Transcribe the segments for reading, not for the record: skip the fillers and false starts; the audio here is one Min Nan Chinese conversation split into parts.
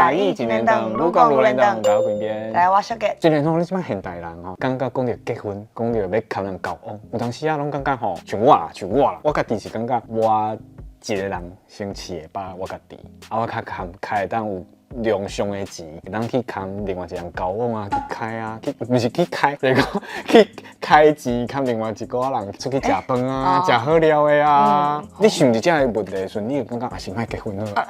台語一連堂，愈講愈連堂，大家邊邊。來，我小杰。雖然吼，你這擺現代人吼，感覺講著結婚，講著欲佮人交往，有當時啊，攏感覺吼，像我啦，像我啦，我家己是感覺我一個人先飼會飽我家己，啊，我較堪較會當有量上的錢，會當去共另外一個人交往啊，去開啊，去毋是去開，就是講去開錢，共另外一寡人出去食飯啊，食好料的啊。你想著這个問題的時陣，你會感覺啊是莫結婚好。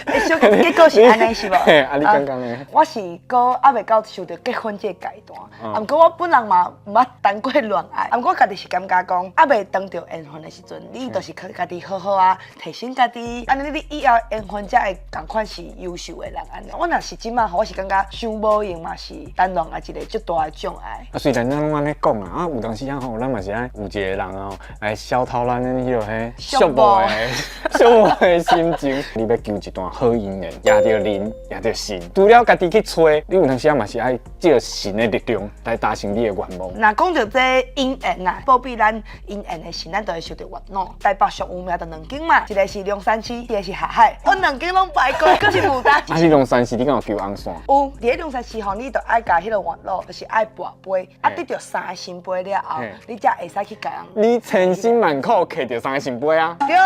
欸，小結果是按呢是無？嘿，啊，你感覺呢？我是閣猶未到想著結婚這個階段，啊，毋過我本人嘛毋捌談過戀愛，啊，毋過我家己是感覺講，猶未當著緣分的時陣，你就是去家己好好啊，提醒家己，按呢你以後緣分才會仝款是優秀的人按呢。我若是這馬吼，我是感覺傷無閒嘛是談戀愛一個足大的障礙。啊，雖然咱攏按呢講啊，啊，有當時啊吼，咱嘛是愛有一個人哦，來消透咱的彼个彼寂寞的寂寞的心情。你欲求一段好姻緣，攑著人，攑著神，除了家己去揣，你有當時啊嘛是愛借神的力量來達成你的願望。若講著這姻緣啊，保庇咱姻緣的神，咱就會想著月老。台北上有名就兩間嘛，一個是龍山寺，一個是霞海。我兩間攏拜過，閣是牡丹。啊，是龍山寺，你敢有求紅線？有，佇咧龍山寺吼，你就愛共彼个月老，就是愛跋杯，啊，得著三个聖杯了後，你才會使去共人。你千辛萬苦揢著三个聖杯啊？對，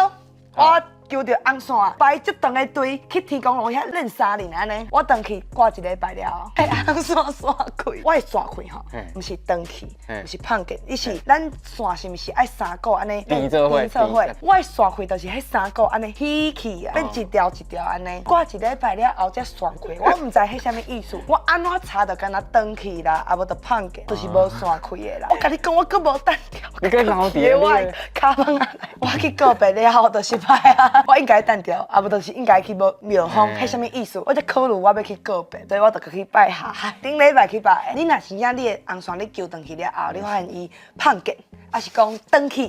我求著紅線，排足長的隊去天公爐遐練三年按呢，我轉去掛一禮拜了後，彼紅線散開，我的散開吼，毋是斷去，毋是碰見，伊是咱線是毋是愛三股按呢？連做伙。連做伙，我的散開就是彼三股按呢起去啊，變一條一條按呢。掛一禮拜了後才散開，我毋知彼啥物意思，我按怎查就敢若斷去啦，啊無就碰見，就是無散開的啦。我共你講，我閣無等著。你閣留佇我的跤蠓仔內，我去告白了後就失敗啊！我應該等著，啊無就是應該去廟方，彼啥物意思？我才考慮我欲去告白，所以我就閣去拜霞海。頂禮拜去拜，你若真正你的紅線你求轉去了後，你發現伊碰見，抑是講斷去，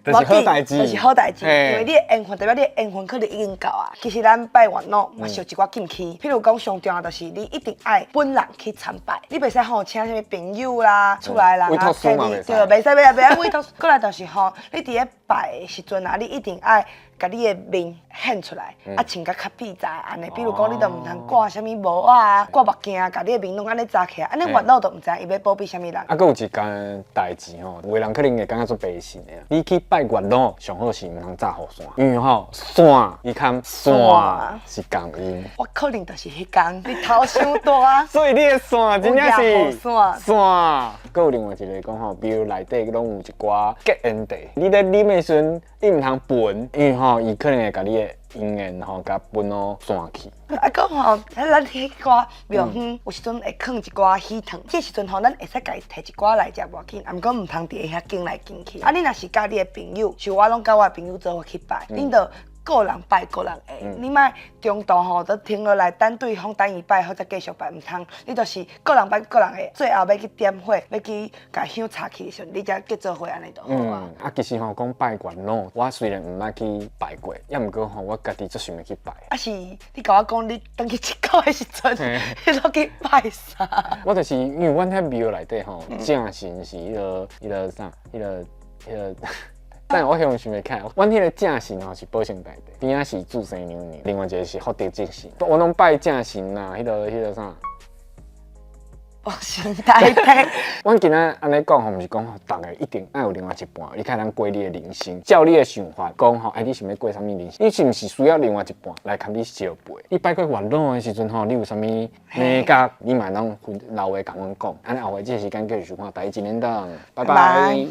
就是好代誌。就是好代誌，因為你的緣分代表你的緣分可能已經到啊。其實咱拜月老嘛是有一寡禁忌，譬如講上重要就是你一定愛本人去參拜，你袂使吼請啥物朋友啦、厝內人啊，替你，對，袂使袂使委託。過來就是吼，你佇咧拜的時陣啊，你一定愛共你的面顯出來，啊穿甲較秘在按呢。比如講，你就毋通掛啥物帽仔，掛目鏡，共你的面攏按呢紮起來，按呢月老就毋知伊欲保庇啥物人。啊，閣有一件代誌吼，有的人可能會感覺足迷信的。你去拜月老，上好是毋通紮雨傘，因為吼傘伊含散是仝音。我可能就是彼工日頭傷大。所以你的傘真正是傘。傘。閣有另外一個講吼，廟內底攏有一寡結緣茶，你咧啉的時陣，你毋通歕，因為吼伊可能會共你的姻緣吼共歕予散去。啊，閣吼，咱彼寡廟園有時陣會囥一寡喜糖，這時陣吼，咱會使共伊提一寡來食無要緊，啊，毋過毋通佇遐敬來敬去。啊，你若是佮你的朋友，像我攏佮我的朋友做伙去拜，恁就個人拜個人的，你莫中途吼就停落來等對方等伊拜好才繼續拜，毋通，你就是個人拜個人的，最後欲去點火，欲去共香插去的時陣，你才結做伙按呢就好啊。啊，其實吼講拜月老，我雖然毋捌去拜過，抑毋過吼我家己足想欲去拜。啊是，你共我講你轉去一個月時陣，你攏去拜啥？我就是因為阮遐廟內底吼，正神是彼个啥，彼个。但我向想袂起來，阮彼个正神吼是保生大帝，邊仔是注生娘娘，另外一個是福德正神。我攏拜正神啦，彼个啥？保生大帝。阮今仔按呢講吼，毋是講吼，逐个一定愛有另外一半，你看咱過你的人生，照你的想法講吼，哎，你想欲過啥物人生？你是毋是需要另外一半來共你相陪？你拜過月老的時陣吼，你有啥物眉角，你嘛攏留話共阮講。按呢後擺這个時間繼續收看台語一連檔，拜拜。